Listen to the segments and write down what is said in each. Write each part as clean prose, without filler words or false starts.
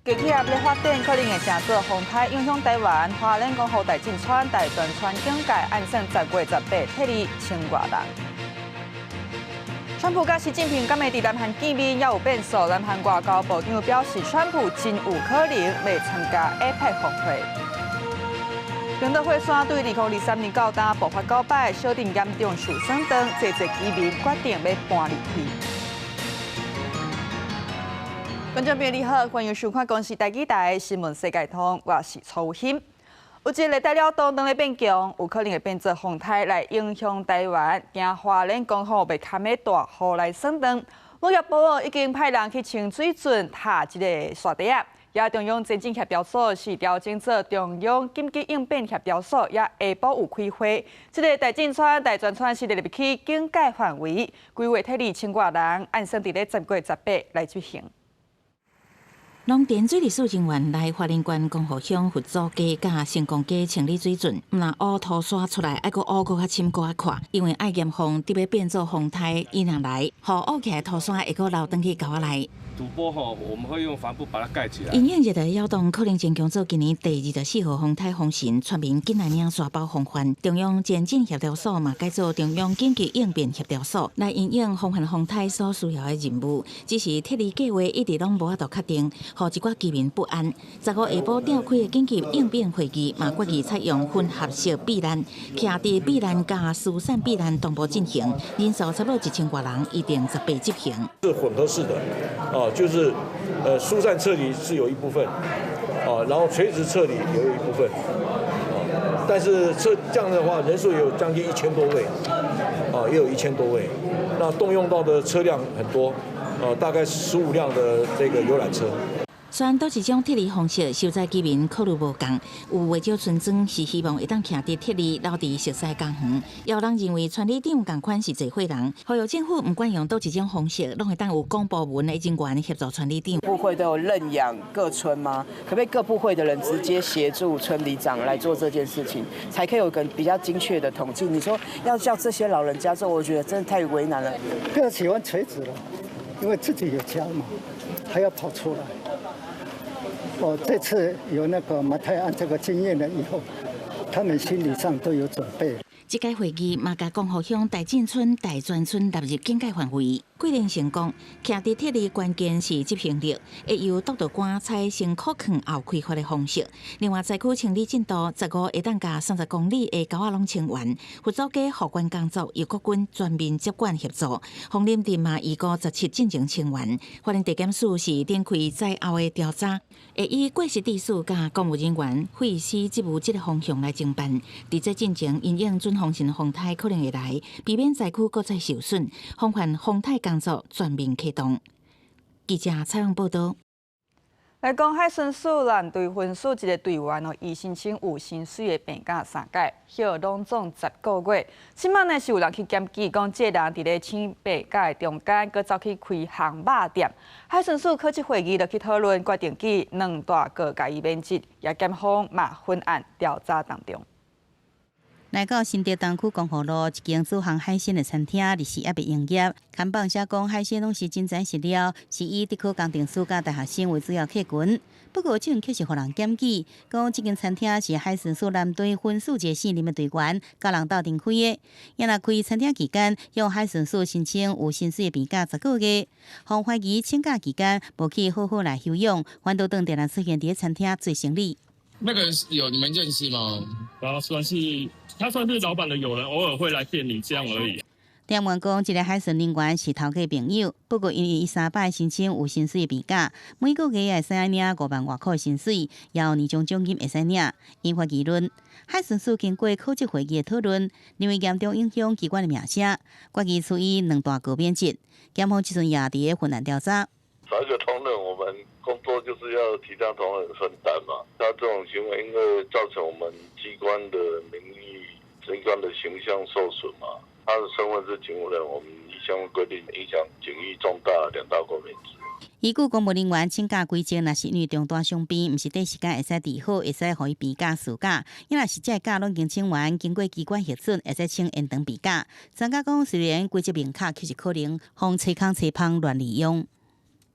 低氣壓咧發展可能會成做風颱，影響台灣。花蓮講予大圳村、大泉村警戒，按算10月18撤離千外人。川普佮習近平敢會佇南韓見面，猶有變數。南韓外交部長表示，川普真有可能袂參加 APEC 峰會。冰島火山對2023年到今爆發九擺，小鎮嚴重受損，當濟濟居民決定欲搬離去。觀眾朋友你好，歡迎收看公視台語台新聞世界通，我是楚欣。有一個熱帶擾動當咧變強，有可能會變做風颱來影響台灣，驚花蓮講予欲堪欲大雨來算帳。農業部已經派人去清水圳拆這个沙袋仔，也中央前進協調所是調整做中央緊急應變協調所，也下晡有開會。這个大圳村、大泉村是列入去警戒範圍，規劃撤離千外人，按算佇咧10月18來執行。農田水利署人員來花蓮縣光復鄉佛祖街佮成功街清理水圳，毋但挖土沙出來，愛閣挖閣較深閣較闊，因為愛嚴防得欲變做風颱伊若來，予挖起來土沙會閣流轉去溝仔內。土坡吼，我們會用帆布把它蓋起來。因應熱帶擾動可能增強做今年第24號風颱風神，全民緊來領沙包防範。中央前進協調所嘛改做中央緊急應變協調所，來因應防範風颱所需要的任務。只是撤離計劃一直攏無法度確定，予一寡居民不安。15下晡召開的緊急應變會議嘛，決議採用混合式避難，徛佇避難佮疏散避難同步進行，人數差不多1000外人，預定十八執行。是混合式的，啊，就是疏散撤離是有一部分，啊，然後垂直撤離也有一部分，啊，但是這樣的話人數有將近一千多位，啊，也有一千多位，那動用到的車輛很多，啊，大概15輛的這個遊覽車。雖然佗一種撤離方式，受災居民考慮無仝，有袂少村莊是希望會當徛佇撤離，留佇熟似家園。也有人認為村里長仝款是濟歲人，呼籲政府毋管用佗一種方式，攏會當有公部門的人員協助村里長。部會都有認養各村嗎？可不可以各部會的人直接協助村里長來做這件事情，才可以有個比較精確的統計？你說要叫這些老人家做，我覺得真的太為難了。比較喜歡垂直了，因為自己有家嘛，還要跑出來。我這次有那個馬太鞍這個經驗了以後，他們心理上都有準備。這屆會議嘛，共光復鄉大圳村、大泉村納入警戒範圍。桂林成講，徛佇撤離關鍵是執行力，會由督導官採先擴囥後開發的方式。另外，災區清理進度，15會當共30公里的溝仔攏清完。佛祖街復原工作由國軍全面接管協助。鳳林鎮嘛，預估17進前清完。花蓮地檢署是展開災後的調查，會以過失致死佮公務人員廢死職務這个方向來偵辦。佇這進前，因應準風神風颱可能會來，避免災區閣再受損，防範風颱工作全面啟動。記者採訪報道。來講海巡署南屯分署一个隊員哦，伊申請有薪水的病假三擺，休攏總10個月。這馬呢是有人去檢舉，講這个人佇咧請病假的中間，閣走去開烘肉店。海巡署考績會議就去討論，決定記兩大告共伊免職，也檢方嘛分案調查當中。來到新竹東區光復路一間煮烘海鮮的餐廳，日時猶未營業。看板寫講海鮮攏是真材實料，是以竹科工程師佮大學生為主要客群。不過，這陣卻是予人檢舉，講這間餐廳是海巡署南屯分署一个姓林的隊員，佮人鬥陣開的。伊若開餐廳期間，向海巡署申請有薪水的病假十個月，予懷疑請假期間無去好好來休養，反倒轉來出現佇餐廳做生理。那個人有你們認識嗎？然後算是他算是老闆的友人，偶爾會來店裡這樣而已。店員講，這个海巡人員是頭家朋友，不過因為伊三擺申請有薪水的病假，每個月會使領5萬外塊薪水，也有年終獎金會使領，引發議論。海巡署經過考績會議的討論，認為嚴重影響機關的名聲，決議處以兩大告免職。檢方這陣也佇咧分案調查。少一個同仁，我們工作就是要體諒同仁分擔嘛。他這種行為，因為造成我們機關的名譽、機關的形象受損嘛。他的身份是警務人，我們依相關規定影響警譽重大，兩大過免職。依據公務人員請假規則，若是因為重大傷病，毋是短時間會使治好，會使予伊病假事假。伊若是這个假攏已經請完，經過機關核准，會使請延長病假。專家講，雖然規則明確，卻是可能予揣空揣芳亂利用。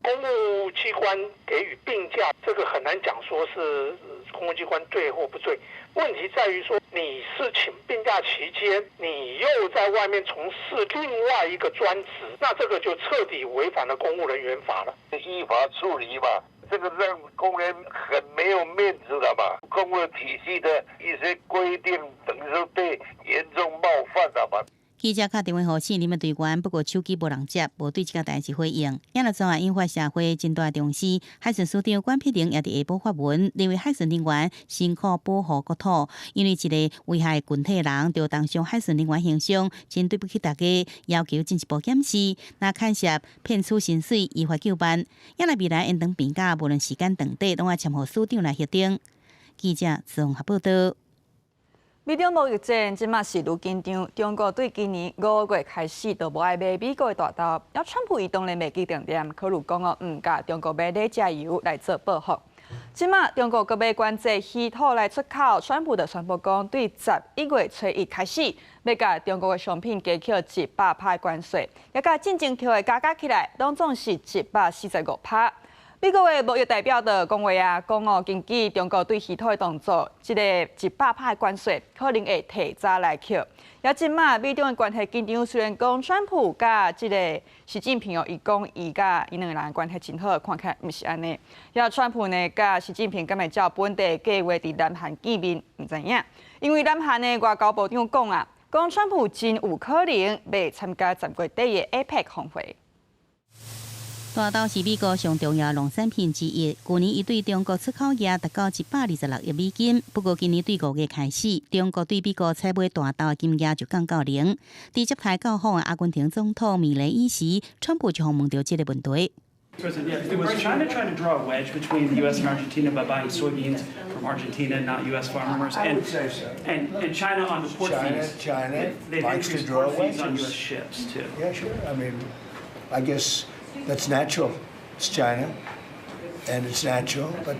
公務機關給予病假，這個很難講說是公務機關對或不對。問題在於說，你是請病假期間，你又在外面從事另外一個專職，那這個就徹底違反了公務人員法了。依法處理嘛，這個讓工人很沒有面子的嘛。公務體系的一些規定，等於說被嚴重冒犯了嘛。記者敲電話予杏林的隊員，不過手機無人接，無對這個代誌回應。這若怎引發社會真大重視。海巡署長管碧玲也佇下晡發文，認為海巡人員辛苦保護國土，因為一个危害群體人，就重傷海巡人員形象，真對不起大家，要求進一步檢視，若牽涉騙取薪水，依法究辦。也若未來延長病假，無論時間長短，攏愛簽予署長來核定。記者綜合報道。美中貿易戰這馬是愈緊張，中國對今年5月開始就無愛買美國的大豆，啊，川普伊當然袂記定定，考慮講哦，毋共中國買冷食油來做報復。這馬中國閣欲管制稀土來出口，川普就宣布講，對11月初1開始，欲共中國的商品加扣100趴關稅，也共進前扣的加加起來，攏總是145趴。美國的貿易代表就講話啊，講哦，根據中國對稀土的動作，這個100趴的關稅可能會提早來扣。也這馬美中的關係緊張，雖然講川普佮這个習近平哦，伊講伊佮𪜶兩个人關係真好，看起來毋是按呢。也川普呢，佮習近平敢會照本地計劃佇南韓見面，毋知影。因為南韓的外交部長講啊，講川普真有可能袂參加10月底的 APEC 峰會。大豆是美國上重要農產品之一，舊年伊對中國出口額達到126億美金。不過今年對5月開始，中國對美國採買大豆的金額就降到零。佇接待到訪的阿根廷總統米雷伊時，川普就予問著這个問題。 President, yeah, was China trying to draw a wedge between the U.S. and Argentina by buying soybeans from Argentina, not U.S. farmers? I would say so. And China on the port China, fees. China They've likes to increased draw port fees on wedges. U.S. ships too. Yeah, sure. I mean, I guess that's natural. It's China, and it's natural, but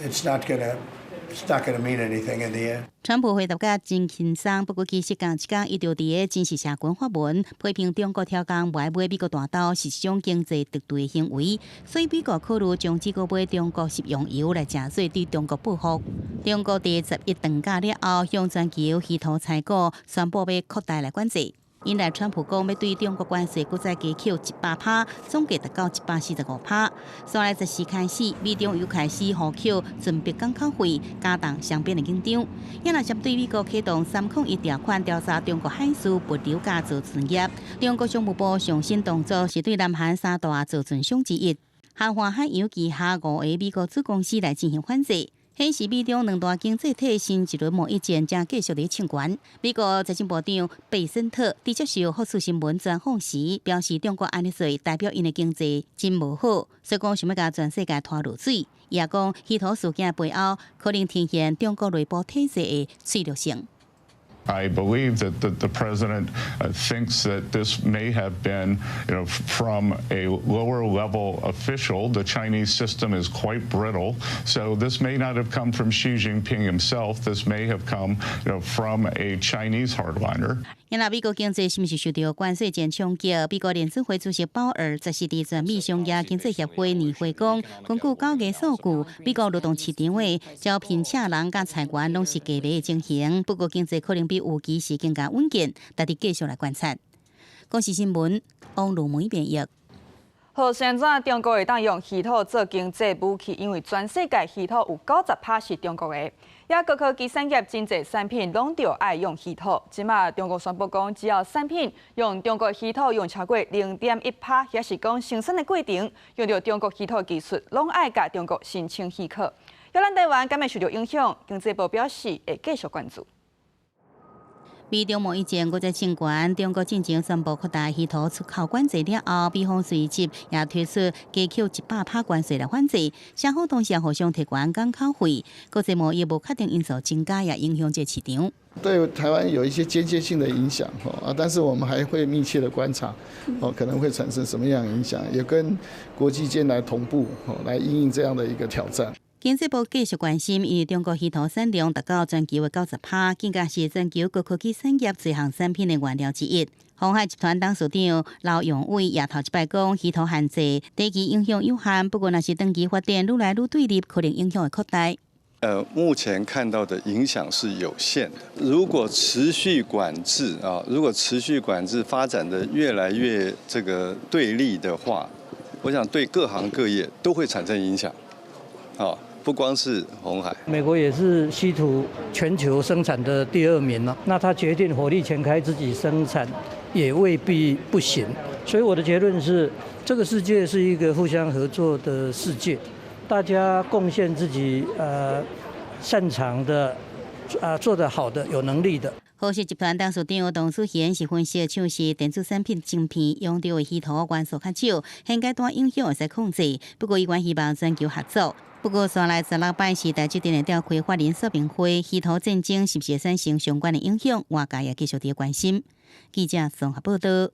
it's not gonna mean anything in the end. 川普回答甲真輕鬆，不過其實仝一工，伊就佇个真實社群發文，批評中國刁工無愛買美國大豆是一種經濟敵對的行為，所以美國考慮終止閣買中國食用油來成做對中國報復。中國佇十一長假了後，向全球稀土採購宣布欲擴大來管制。引來川普講欲對中國關稅閣再加扣100趴，總計達到145趴。煞來十四開始，美中又開始互扣船舶港口費，加重雙邊的緊張。也若針對美國啟動301條款調查中國海事物流佮造船業，中國商務部上新動作是對南韓三大造船商之一韓華海洋旗下五個美國子公司來進行反制。顯示美中兩大經濟體新一輪貿易戰正繼續佇衝懸。美國財政部長貝森特佇接受福斯新聞專訪時表示，中國按呢做代表𪜶的經濟真無好，所以講想欲共全世界拖落水。伊也講，稀土事件背後可能呈現中國內部體制的脆弱性。 I believe that the president thinks that this may have been from a lower level official. The Chinese system is quite brittle, so this may not have come from Xi Jinping himself. This may have come from a Chinese hardliner. 因為美國經濟是毋是受著關稅戰衝擊？美國聯準會主席鮑爾十四佇全美商業經濟協會年會講，根據9月數據，美國勞動市場的招聘請人佮裁員攏是低迷的情形。不過經濟可能比預期是更加穩健，值得繼續來觀察。公視新聞，王如梅編譯。好，現在中國會當用稀土做經濟武器，因為全世界稀土有90趴是中國的。也高科技產業真濟產品攏著愛用稀土。這馬中國宣布講，只要產品用中國稀土用超過0.1趴，抑是講生產的過程用著中國稀土技術，攏愛共中國申請許可。予咱台灣敢會受著影響？經濟部表示會繼續關注。美中貿易戰閣再衝懸，中國進前宣布擴大稀土出口管制了後，美方隨即也推出加扣100趴關稅來反制，雙方同時互相提懸港口費，國際貿易無確定因素增加，也影響這市場。對台灣有一些間接性的影響，啊，但是我們還會密切的觀察，哦，可能會產生什麼樣的影響，也跟國際間來同步，來因應這樣的一個挑戰。經濟部繼續關心，因為中國稀土產量達到全球的90%，更加是全球高科技產業最項產品的原料之一。鴻海集團董事長劉揚偉也頭一擺講，稀土限制短期影響有限，不過若是長期發展愈來愈對立，可能影響會擴大。目前看到的影響是有限的。如果持續管制啊，如果持續管制發展的越來越這個對立的話，我想對各行各業都會產生影響。啊，不光是鴻海。美國也是稀土全球生產的第二名了。那他決定火力全開自己生產，也未必不行。所以我的結論是，這個世界是一個互相合作的世界，大家貢獻自己擅長的、做得好的、有能力的。和碩集團董事長董子賢是分析，像是電子產品晶片用著的稀土元素較少，現階段影響會使控制。不過，伊原希望全球合作。不過，紲來16擺是台積電會召開法人說明會，稀土戰爭是毋是會產生相關的影響？外界也繼續佇關心。記者綜合報道。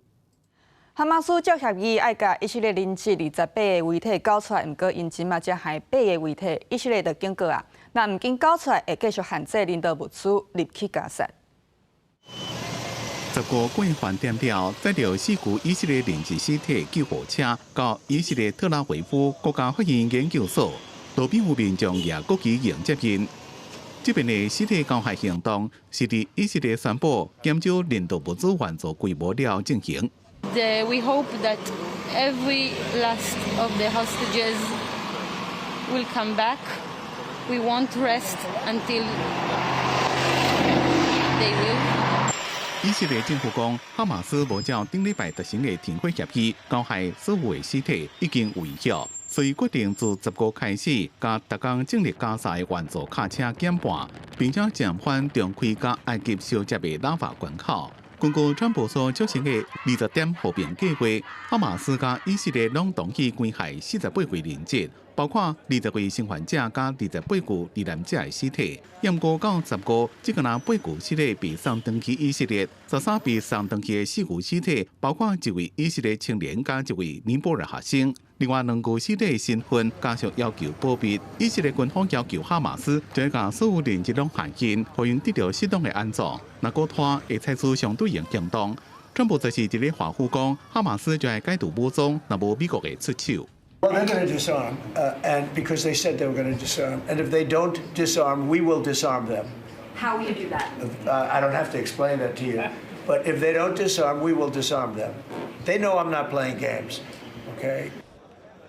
哈馬斯照協議愛共以色列人質28個遺體交出來，毋過𪜶這馬才還八個遺體，以色列就警告啊，若毋緊交出來，會繼續限制人道物資入去加薩。15過飯店了，載著四具以色列人質屍體救護車到以色列特拉維夫國家發現研究所，路邊有民眾舉國旗迎接𪜶。這邊的屍體交械行動是佇以色列宣布減少人道物資援助規模了進行。 We hope that every last of the hostages will come back. We won't rest until they will. 以色列政府講，哈馬斯無照頂禮拜達成的停火協議，交械所有的屍體已經無效，所以決定自15開始，共逐工進入加薩的援助卡車減半，並且暫緩重開佮埃及相接的拉法關口。根據川普所促成的20點和平計劃，哈馬斯佮以色列攏同意關械48位人質，包括20位生還者佮28具罹難者的屍體。毋過到15，只干焦八具屍體被送轉去以色列，13被送轉去的四具屍體，包括一位以色列青年佮一位尼泊爾學生。另外兩具屍體身份，家屬要求保密。以色列軍方要求哈馬斯將共所有人質攏還𪜶，予𪜶得著適當的安葬。若閣拖，會採取相對應行動。川普則是佇咧華府講，哈馬斯將會解除武裝，若無美國的出手。 Well, they're going to disarm, and because they said they were going to disarm, and if they don't disarm, we will disarm them. How will you do that? I don't have to explain that to you, but if they don't disarm, we will disarm them. They know I'm not playing games, okay?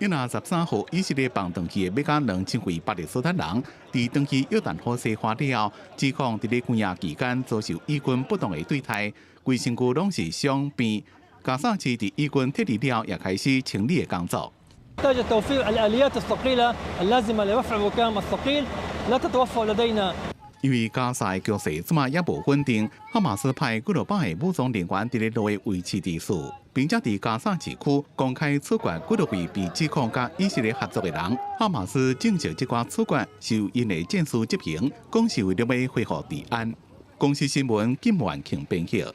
伊若13號，以色列放轉去的欲加2000位巴勒斯坦人，佇轉去約旦河西岸了後，指控佇咧關押期間遭受以軍不當的對待，規身軀攏是傷病。加薩市佇以軍撤離了，也開始清理的工作。 نحتاج توفير الآليات الثقيلة اللازمة لرفع الركام الثقيل لا تتوفر لدينا。因為加薩的局勢這馬猶無穩定，哈馬斯派幾落百个武裝人員佇咧路的維持秩序，並且佇加薩市區公開處決幾落位被指控佮以色列合作的人。哈馬斯證實這寡處決是由𪜶的戰士執行，講是為了欲恢復治安。公視新聞金萬慶編譯。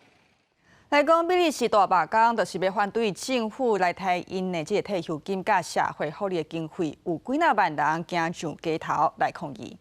來講，比利時大罷工，就是欲反對政府來提𪜶的這个退休金佮社會福利的經費，有幾若萬人行上街頭來抗議。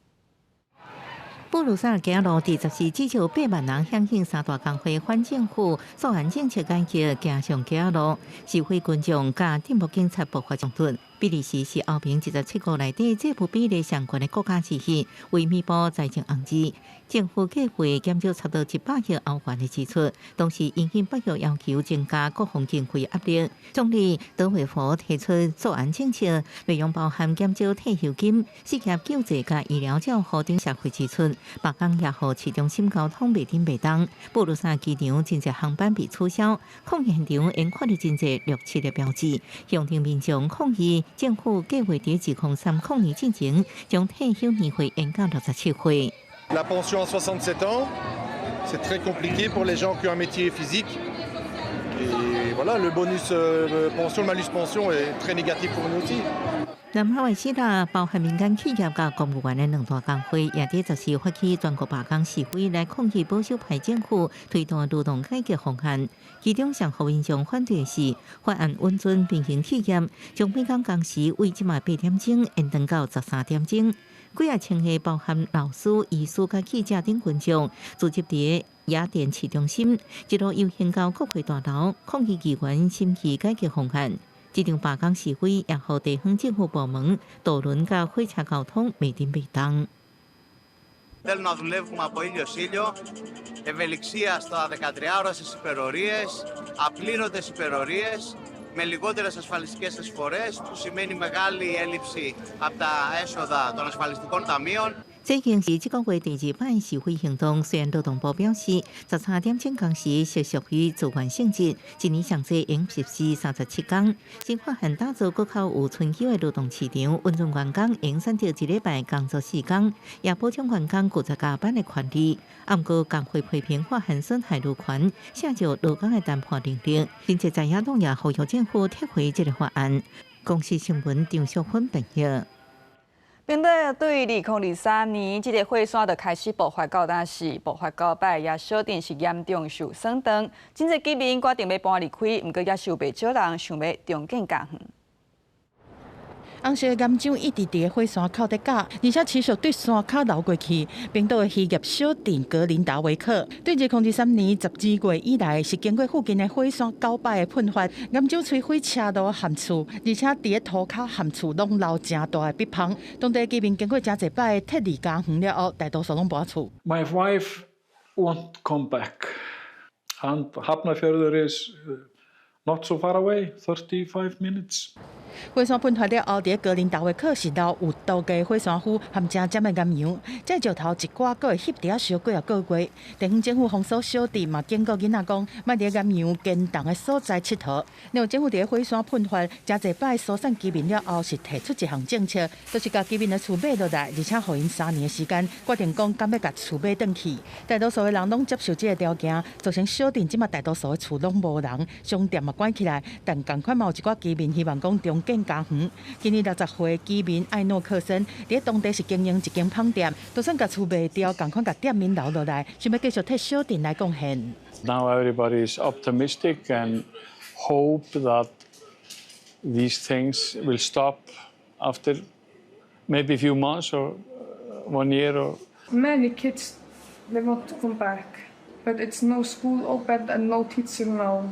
布魯塞爾街路佇14至少8萬人響應三大工會反政府素案政策改革，行上街路，示威群眾佮鎮暴警察爆發衝突。比利時是歐盟27國內底債務比例上懸的國家之一，為彌補財政紅字，政府計劃減少差不多100億歐元的支出，同時因應北約要求增加國防經費壓力。總理德維佛提出素案政策，內容包含減少退休金、失業救濟佮醫療照護等社會支出。罷工也予市中心交通袂振袂動，布魯塞爾機場真濟航班被取消，抗議現場𪜶看著真濟綠漆的標誌，鄉鎮民眾抗議。政府計劃佇2030年進前，將退休年歲延到67歲。 La pension à 67 ans, c'est très compliqué pour les gens qui ont un métier physique. Et voilà, le bonus pension, le malus pension est très négatif pour nous aussi. 南海外四大包含民間企業佮公務員的兩大工會，也佇14發起全國罷工示威，來抗議保守派政府推動的勞動改革方案。其中上予民眾反對的是，法案允准民營企業將每工工時為這馬8點鐘延長到13點鐘。幾仔千个包含老師、醫師佮記者等群眾，聚集佇雅典市中心，一路遊行到國會大樓，抗議議員審議改革方案。這場罷工示威也予地方政府部門、渡輪佮火車交通袂振袂動。 Θέλουν να δουλεύουμε από ήλιο σ' ήλιο, ευελιξία στα 13 ώρα στις υπερωρίες, απλήρωτες υπερωρίες, με λιγότερες ασφαλιστικές εισφορές, που σημαίνει μεγάλη έλλειψη από τα έσοδα των ασφαλιστικών ταμείων. 這已經是這個月第二擺示威行動。雖然勞動部表示，13點鐘工時是屬於自願性質，一年上濟應實施37工。新法案打造閣較有春秋的勞動市場，允准員工應選擇一禮拜工作4工，也保障員工拒絕加班的權利。毋過工會批評法案損害勞權，削弱勞工的談判能力。並且在野黨也呼籲政府撤回這个法案。公視新聞張淑芬編譯。冰島對2023年，這个火山就開始爆發到當時，爆發九擺，也小鎮是嚴重受損當。真濟居民決定欲搬離開，毋過也是有袂少人想欲重建家園。紅色岩漿一直佇火山口咧攪，而且持續對山跤流過去。冰島的漁業小鎮格林達維克，對2023年12月以來，是經過附近的火山九擺的噴發，岩漿摧毀車路和厝，而且佇咧塗跤和厝攏留誠大的篦縫。當地居民經過誠濟擺的撤離家園了後，大多數攏搬厝。 My wife won't come back, and Hafnarfjörður is not so far away, 35 minutes. 火山噴發了後，佇格林達維克是留有毒的火山灰和誠尖的岩溶，這石頭一掛，閣會翕佇遐燒幾仔個月。地方政府封鎖小鎮嘛，警告囡仔講，莫佇岩溶堅凍的所在𨑨迌。另外，政府佇火山噴發誠濟擺疏散居民了後，是提出一項政策，就是共居民的厝買落來，而且予𪜶3年的時間，決定講敢欲共厝買轉去。大多數的人攏接受這个條件，造成小鎮這馬大多數的厝攏無人，商店嘛關起來，但仝款嘛有一寡居民希望講重建家園。今年60歲居民艾諾克森佇當地是經營一間麭店，就算共厝賣掉，仝款共店面留落來，想欲繼續替小鎮來貢獻。 Now everybody is optimistic and hope that these things will stop after maybe a few months or one year or. Many kids, they want to come back, but it's no school open and no teacher now.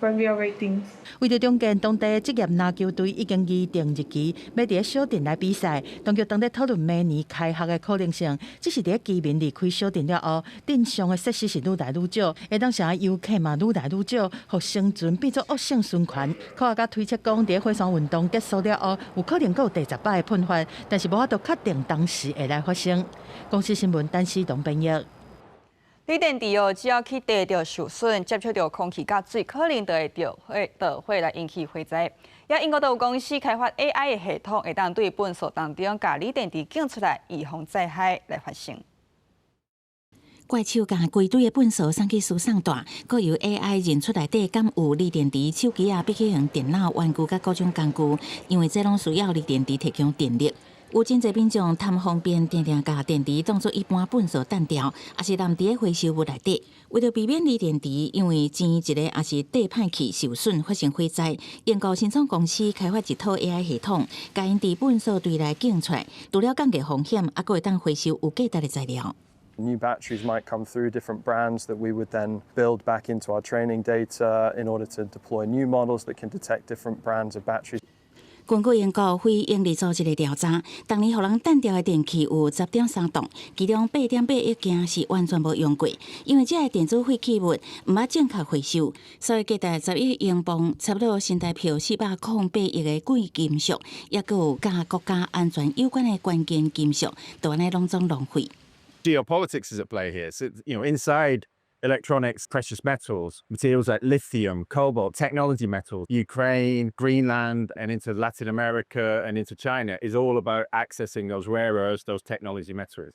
While we are waiting. 為著重建當地職業籃球隊已經預定日期，欲佇小鎮來比賽。當局當咧討論明年開學的可能性。只是佇居民離開小鎮了後，鎮上的設施是愈來愈少，會當啥遊客嘛愈來愈少，予生存變做惡性循環。科學家推測講，佇火山運動結束了後，有可能閣有第十擺的噴發，但是無法度確定當時會來發生。公視新聞陳思東編譯。鋰電池哦，只要去地著受損，接觸著空氣佮水，可能就會著火，著火來引起火災。也英國都有公司開發 AI 的系統，會當對糞埽當中共鋰電池檢出來，預防災害來發生。怪手共規堆的糞埽送去輸送帶，閣由 AI 認出內底敢有鋰電池、手機仔、筆記型電腦、玩具佮各種工具，因為這攏需要鋰電池提供電力。有真濟民眾貪方便，定定共電池當做一般糞埽擲掉，抑是濫佇咧回收物內底。為著避免鋰電池因為錢一个抑是硩歹去受損發生火災，英國新創公司開發一套 AI 系統，共𪜶佇糞埽堆內檢出來，除了降低風險，猶閣會當回收有價值的材料。 New batteries might come through different brands that we would then build back into our training data in order to deploy new models that can detect different brands of batteries. 根據英國非營利組織的調查，逐年予人擲掉的電器有10.3噸，其中8.8億件是完全無用過，因為這个電子廢棄物毋捌正確回收，所以價值10億英鎊，差不多新台票408億的貴金屬，抑閣有佮國家安全有關的關鍵金屬，都按呢攏總浪費。 Geopolitics is at play here. So inside electronics, precious metals, materials like lithium, cobalt, technology metals, Ukraine, Greenland, and into Latin America and into China is all about accessing those rare earths, those technology metals.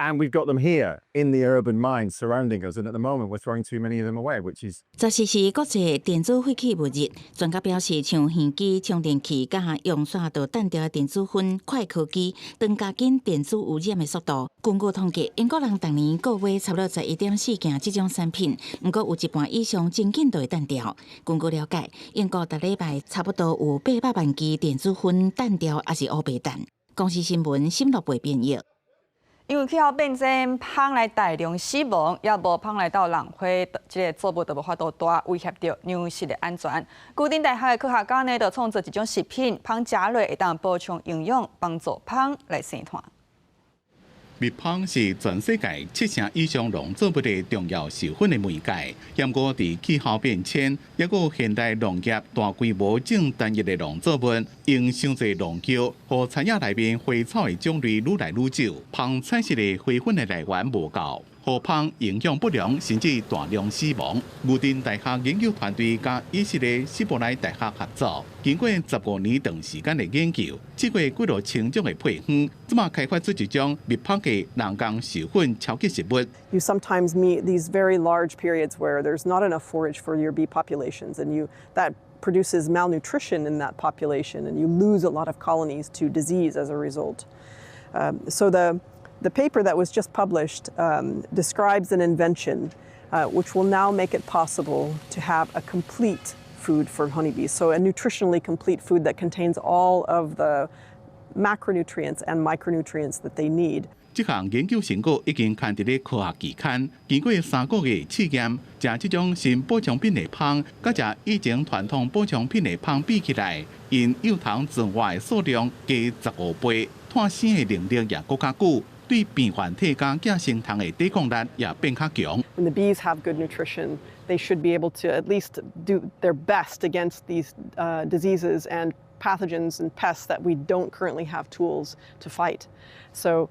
And we've got them here in the urban mind surrounding us. And at the moment, we're throwing too many of them away, which is 14是國際電子廢棄物日，專家表示，像耳機、充電器、佮用線就彈掉的電子薰、快柯機，當加緊電子污染的速度。根據統計，英國人逐年購買差不多11.4件這種產品，毋過有一半以上真緊就會彈掉。根據了解，英國逐禮拜差不多有800萬支電子薰彈掉，抑是烏白彈。公視新聞沈樂貝編譯。因為氣候變遷，蜂來大量死亡，也無蜂來鬥人花，這个作物就無法度大，威脅著糧食的安全。牛津大學的科學家呢，就創造一種食品，蜂食落會當補充營養，幫助蜂來生湠。蜜蜂是全世界七成以上農作物的重要授粉的媒介。毋過佇氣候變遷，抑閣現代農業大規模種單一的農作物，用傷濟農藥，予田野內面花草的種類愈來愈少，蜂採食的花粉的來源無夠，予蜂營養不良，甚至大量死亡。牛津大學研究團隊佮以色列希伯來大學合作，經過15年長時間的研究，試過幾落千種的配方，這馬開發出一種蜜蜂的人工授粉超級食物。 You sometimes meet these very large periods where there's not enough forage for your bee populations, and that produces malnutrition in that population, and you lose a lot of colonies to disease as a result. So the paper that was just published describes an invention which will now make it possible to have a complete food for honeybees. So a nutritionally complete food that contains all of the macronutrients and micronutrients that they need. 這項研究成果已經刊佇咧科學期刊。經過3個月試驗，食這種新補充品的蜂，佮食以前傳統補充品的蜂比起來，𪜶幼蟲存活的數量加15倍，湠生的能力也閣較久，對病原體佮寄生蟲的抵抗力也變較強。 When the bees have good nutrition, they should be able to at least do their best against these diseases and pathogens and pests that we don't currently have tools to fight. So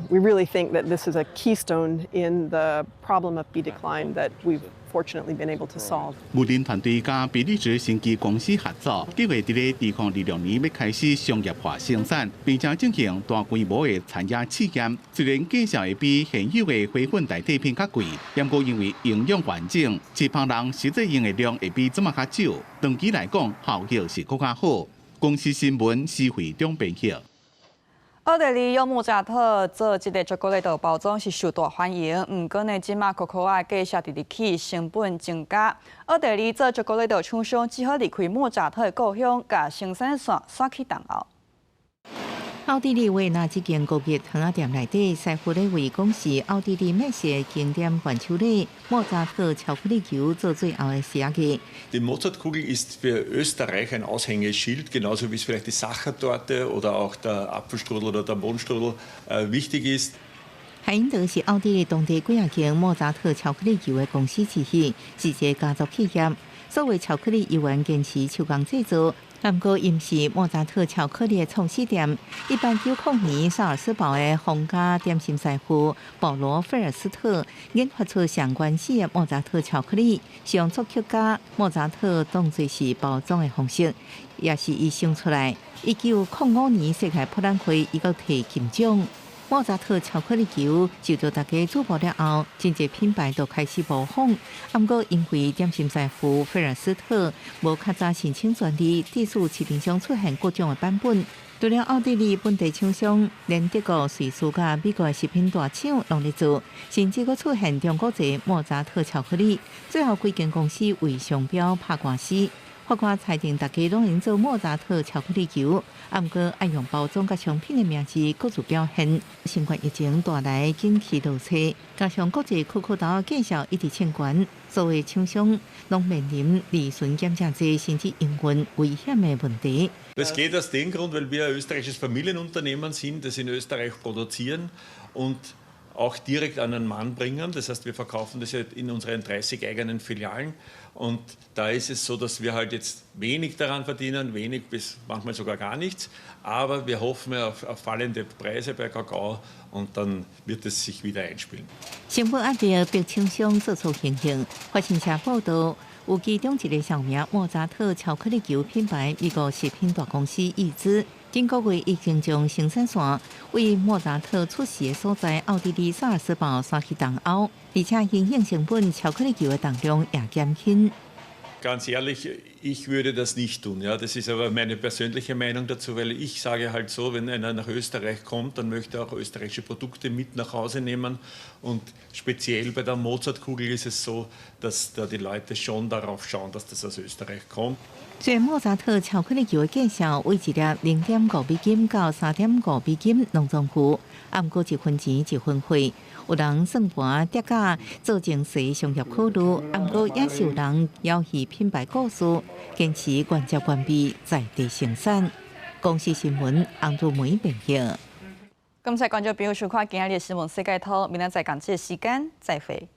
we really think that this is a keystone in the problem of bee decline that we've fortunately been able to solve. 牛津團隊佮比利時生技公司合作，計劃佇咧2026年欲開始商業化生產，並且進行大規模的產業試驗。雖然價錢會比現有的花粉代替品較貴，毋過因為營養完整，飼蜂人實際用的量會比這馬較少，長期來講效益是閣較好。公視新聞施惠中編譯。奧地利用莫扎特做這个巧克力的包裝是受大歡迎，毋過呢，這馬可可仔價格直直起，成本增加。奧地利做巧克力的廠商只好離開莫扎特的故鄉，共生產線徙去東歐。奧地利維也納這間高級糖仔店內底，師傅咧為講是奧地利美食的經典伴手禮——莫扎特巧克力球做最後的仕上。 Die Mozartkugel ist für Österreich ein Aushängeschild, genauso wie es vielleicht die Sachertorte oder auch der Apfelstrudel oder der Mohnstrudel wichtig ist. 海因德是奧地利當地幾仔間莫扎特巧克力球的公司之一，是一个家族企業。所謂巧克力猶原堅持手工製作。毋過，伊毋是莫扎特巧克力的創始店。1890年，薩爾斯堡的皇家點心師傅保羅·費爾斯特研發出上原始的莫扎特巧克力，將作曲家莫扎特當做是包裝的方式，也是伊想出來。1905年世界博覽會，伊閣提金獎。莫扎特巧克力球受到大家矚目了後，真濟品牌都開始模仿。毋過，因為點心師傅費爾斯特無較早申請專利，致使市面上出現各種的版本。除了奧地利本地廠商，連德國、瑞士佮美國的食品大廠攏咧做，甚至閣出現中國製莫扎特巧克力。最後，規間公司為商標拍官司。法官裁定，大家攏用做莫扎特巧克力球，毋過愛用包裝佮商品的名字各自表現。新冠疫情帶來景氣落挫，加上國際可可豆價數一直衝懸，所有廠商攏面臨利潤減誠濟，甚至營運危險的問題。 Das geht aus dem Grund, weil wir ein österreichisches Familienunternehmen sind, das in Österreich produzieren und auch direkt an den Mann bringen. Das heißt, wir verkaufen das ja in unseren 30 eigenen Filialen. Und da ist es so, dass wir halt jetzt wenig daran verdienen, wenig bis manchmal sogar gar nichts. Aber wir hoffen ja auf fallende Preise bei Kakao und dann wird es sich wieder einspielen. 成本壓力逼廠商做出行動。法新社報導，有其中一个上名莫扎特巧克力球品牌美國食品大公司易茲，頂個月已經將生產線位莫扎特出世的所在奧地利薩爾斯堡徙去東歐，而且營運成本巧克力球的重量也減輕。 Ganz ehrlich, ich würde das nicht tun. Ja, das ist aber meine persönliche Meinung dazu, weil ich sage halt so, wenn einer nach Österreich kommt, dann möchte er auch österreichische Produkte mit nach Hause nehmen. Und speziell bei der Mozartkugel ist es so, dass da die Leute schon darauf schauen, dass das aus Österreich kommt. 這莫扎特巧克力球的價數為一粒0.5美金到3.5美金攏總付，毋過一分錢一分貨。有人算盤疊加做精細商業考慮，毋過也是有人枵魚品牌故事，堅持原汁原味在地生產。公視新聞洪如梅編譯。感謝觀眾朋友收看今仔日的新聞世界通，明仔載仝這個時間再會。